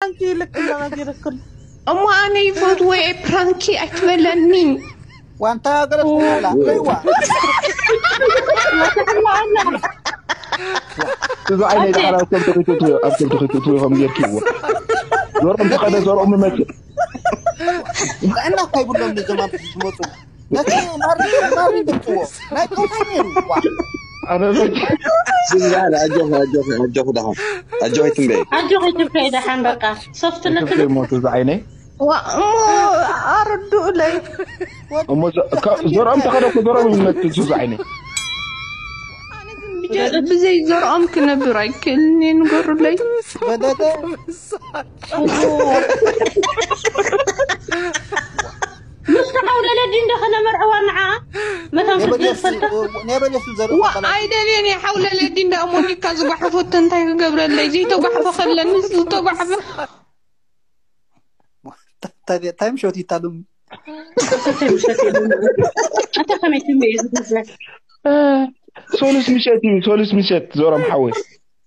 ፕራንክ ይልክ እንደባጊ ይልክል። እሞ ኣነ ይፈትዎ እየ፣ ፕራንኪ ኣይትበለኒ። ዋንታ ገለጽኩላ ለይዋ እዚ ዓይነት ሓላል ሰብ ተኺቱ ኣብ ሰብ ተኺቱ ትሪኦም ጌርኪዎ። ዘርኦም ተኸደ ዘርኦም መመጽእ ጥዕና እንታይ ብሎም ንዞም ኣብ ዝመፁ ነቲ ማር ማር ይምፅዎ ናይ ጦታ ነይሩ ዋ ኣነ በቃ ዝም በል ኣጆኺ ኣጆኺ ኣጆኺ ደሓን ኣጆኺ ትንበይ ኣጆኺ ትንበይ ደሓን በቃ ሶፍትነት ክፍተይ ሞቱ ዝዓይነይ ዋ እሞ ኣረድኡለይ። እሞ ዘ- ከ- ዘርኦም ተኸደ እኮ ዘርኦም ይመጽእ ሱስ ዓይነይ ብዘይ ዘርኦም ክነብር ኣይክእልን እየ፣ ንገሩለይ። ወደደ ምስቲ ሓውለለ ድንዶ ከነመርዕዋ ንዓ መታን ኔበለሱ ክትፈልካ ኔበለሱ ዘርኡ ዋ ኣይደልየን እየ ሓውለለ ድንዳ ሞኒካ ዝጓሕፈቶ እንታይ ክገብረለይ? ዘይተጓሕፈ ከለኒ ዝተጓሕፈ ታይም ሸውት ይታሉም ኣታ ከመይ ትንበይ ዝግዘ ሶሉስ ምሸት እዩ። ሶሉስ ምሸት ዘርኦም ሓወይ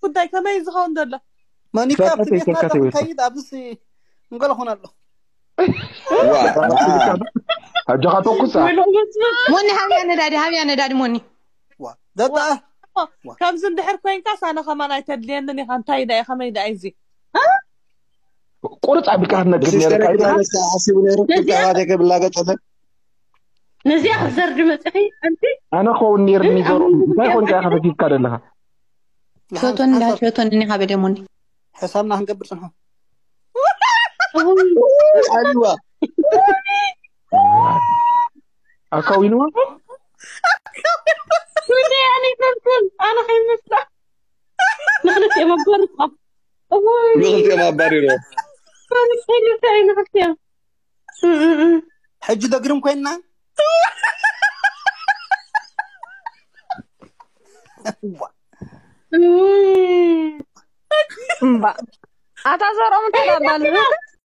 ጉዳይ ከመይ ዝኸውን ዘሎ? መኒካ ሰዓት ኣብቲ ቤትና ይሰካት ደኹም ይወስድ። ከይድ ኣብዚ እንገለ ኾን ኣሎ ኣጆኻ ተኩሳ ሞኒ ሃብያ ነዳዲ፣ ሃብያ ነዳዲ ሞኒ። ደጣ ከምዚ እንድሕር ኮይንካስ ኣነ ከማን ኣይተድልየንን ኢኻ። እንታይ ዳ ከመይ ዳ እዚ ቁርፅ ኣቢልካ ክትነግር ነርካ ኢልካ ሓሲቡ ነይሩ ቁጠባቴ ከብላገጸለ ነዚኣ ክትዘርዲ መፅኺ ኣንቲ ኣነ ክኸውን ነይርኒ ዘርኦም እንታይ ኮንካ ኢኻ ፈኪስካ ዘለኻ ሸቶኒ እንዳ ሸቶኒ እኒኻ በደሞኒ ሕሳብና ክንገብር ፅንሖ ኣልዋ ኣካዊንዋ ወደ ኣነ ይፈልኩን ኣነ ከይመስላ ንክልቲኦም ኣባርጻ ንክልቲኦም ኣባሪሮ ንክልቲኦም ሕጂ ደግርም ኮይንና እምባ ኣታ ዘርኦም ተዳዳል